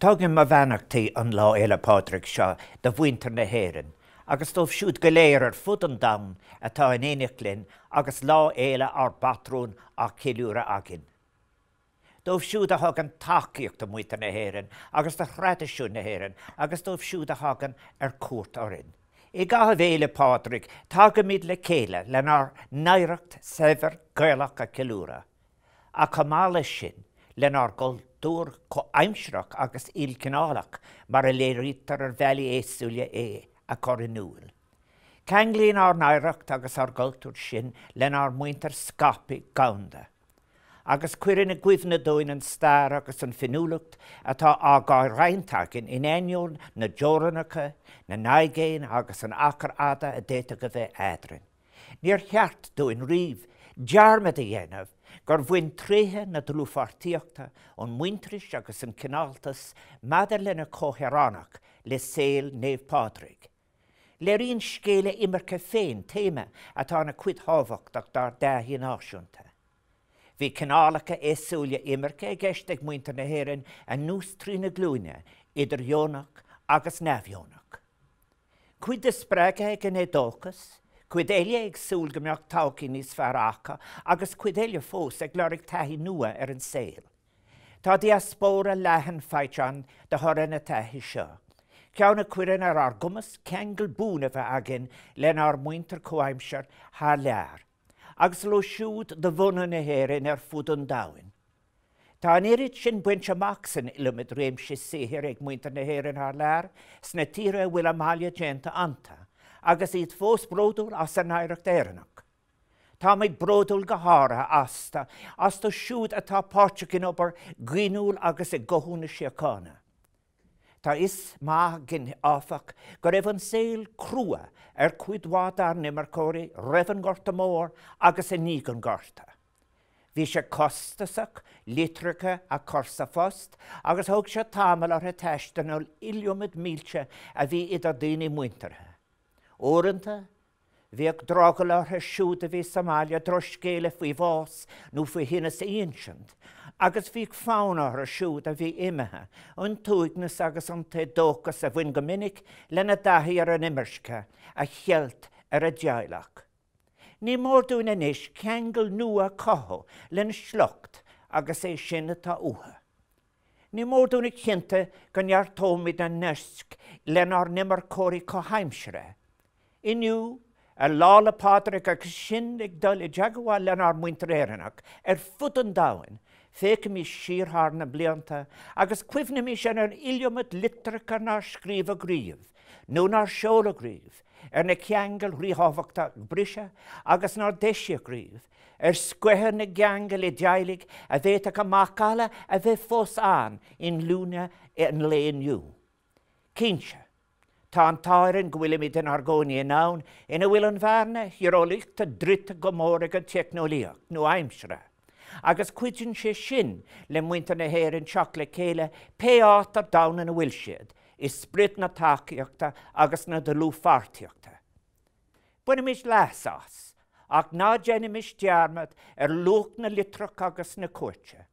Tugaim mo bheannachtaí an Lá Fhéile Pádraig seo do mhuintir na hÉireann agus dóibh siúd go léir ar fud an domhain atá in éineacht linn agus Lá Fhéile ár bPatrún á ceiliúradh againn. Dóibh siúd a thugann tacaíocht do mhuintir na hÉireann agus do thraidisiúin na hÉireann agus dóibh siúd a thagann ar cuairt orainn. I gcaitheamh Fhéile Pádraig tagaimid le chéile lenár n-oidhreacht shaibhir Ghaelach a cheiliúradh. Ach chomh maith leis sin, lenár gcultúr comhaimsearach agus ilchineálach mar a léirítear ar bhealaí éagsúla é a chur in iúl. Ceanglaíonn ár n-oidhreacht agus ár gcultúr sinn lenár muintir scaipthe dhomhanda, agus cuireann i gcuimhne dúinn an stair agus an féiniúlacht atá á gcomhroinnt againn in ainneoin na dteorainneacha, na n-aigéan agus an achair fhada a d'fhéadfadh a bheith eadrainn. Níor cheart dúinn riamh dearmad a dhéanamh gur bhain tréithe na dlúthpháirtíochta, an mhuintearais agus an cineáltas maidir lena chomhshaoránach le saol Naomh Pádraig. Léiríonn scéal a imirce féin téama atá ina chuid thábhachtach dár dtaithí náisiúnta. Bhí cineálacha éagsúla imirce i gceist ag muintir na hÉireann anuas trí na glúine, idir dheonach agus neamhdheonach. Cuid de spreagtha ag an éadóchas, cuid eile ag súil go mbeadh todhchaí níos fearr acu agus cuid eile fós ag lorg taithí nua ar an saol. Tá diaspóra leathan faighte ann de thoradh na taithí seo, ceann a chuireann ar ár gcumas ceangal buan a bheith againn lenár muintir chomhaimseartha thar lear, agus leo siúd de bhunadh na hÉireann ar fud an domhain. Tá an oiread sin bainte amach san iliomad réimse saothair ag muintir na hÉireann thar lear, sna tíortha a bhfuil a mbaile déanta iontu, agus iad fós bródúil as a n-oidhreacht Éireannach. Táimid bródúil go háirithe astu, astu siúd atá páirteach in obair dhaonnúil agus i gcothú na síochána. Tá a fhios maith againn, áfach, go raibh an saol crua ar chuid mhaith dár n-imirceoirí roimh an nGorta Mór agus i ndiaidh an Ghorta. Bhí sé costasach litreacha a chur sa phost agus thóg sé tamall orthu taisteal an iliomad mílte a bhí idir daoine muinteartha. Uaireanta, bhíodh drogall orthu siúd a bhí sa mbaile drochscéala faoi bhás nó faoi thinneas a insint agus bhíodh fonn orthu siúd a bhí imithe an t-uaigneas agus an t-éadóchas a bhain go minic lena dtaithí ar an imirce a cheilt ar a dteaghlach. Ní mór dúinn anois ceangal nua a chothú lena sliocht agus é sin atá uathu. Ní mór dúinn a chinntiú go neartóimid na naisc lenár n-imirceoirí comhaimseartha. Inniu, ar Lá 'le Pádraig agus sinn ag dul i dteagmháil lenár muintir Éireannach ar fud an domhain, féachaimis siar thar na blianta agus cuimhnimis ar an iliomad litreacha nár scríobhadh riamh nó nár seoladh riamh, ar na ceangail ríthábhachtacha a briseadh agus nár deisíodh riamh, ar scoitheadh na gceangal i dteaghlaigh a bhféadfadh a macalla a bheith fós ann i nglúine an lae inniu. Cinnte, tá an t-ádh orainn go bhfuilimid inár gcónaí i ndomhan ina bhfuil an bhearna thíreolaíochta druidte go mór ag an teicneolaíocht nua-aimseartha, agus cuidíonn sé sin le muintir na hÉireann teacht le chéile pé áit ar domhan ina bhfuil siad, i sprid na tacaíochta agus na dlúthpháirtíochta. Bainimis leas as, ach ná déanaimis dearmad ar luach na litreach agus na cuairte.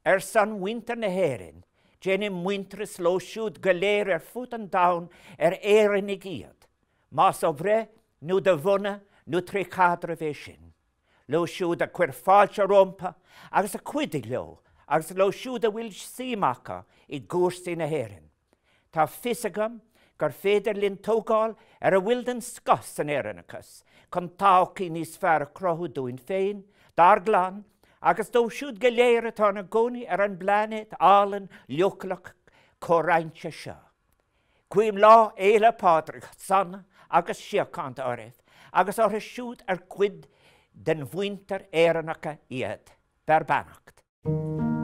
Ar son mhuintir na hÉireann, déanaim muintearas leo siúd go léir ar fud an domhain ar Éireannaigh iad, más ó bhreith nó de bhunadh nó tré chaidreamh é sin. leo siúd a chuir fáilte rompu agus a chuidigh leo agus leo siúd a bhfuil suim acu i gcúrsaí na hÉireann. Tá fios agam gur féidir linn tógáil ar a bhfuil den scoth san Éireannachas chun todhchaí níos fearr a chruthú dúinn féin, dár gclann agus dóibh siúd go léir atá ina gcónaí ar an bpláinéad álainn leochaileach comhroinnte seo. Guím Lá Fhéile Pádraig sona agus síochánta oraibh agus orthu siúd ar cuid den mhuintir Éireannacha iad. Beir beannacht.